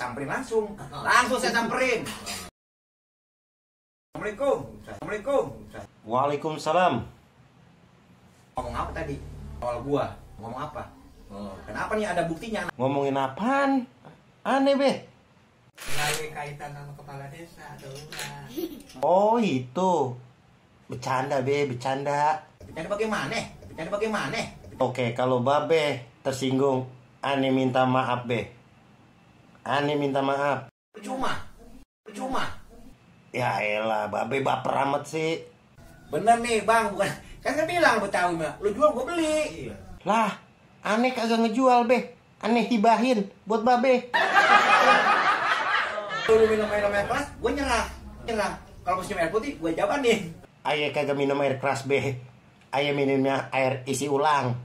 samperin langsung. Langsung saya samperin. Assalamualaikum. Assalamualaikum. Waalaikumsalam. Ngomong apa tadi? Awal gua ngomong apa? Kenapa nih, ada buktinya? Ngomongin apaan? Aneh, Be. Lagi kaitan sama kepala desa, Oh, itu. Bercanda, Be, bercanda. Bercanda bagaimana? Bercanda bagaimana? Oke, kalau Babe tersinggung, Ane minta maaf, Be. Ane minta maaf. Percuma. Percuma. Ya elah, Babe baper amat sih. Bener nih, Bang, bukan. Kan saya bilang Betawi mah, lu jual gua beli. Lah, Ane kagak ngejual, Be. Ane hibahin buat Babe. Lu minum air keras, gua nyerah. Kalau mesti air putih, gua jawanin. Aye kagak minum air keras, Be. Aye minumnya air isi ulang.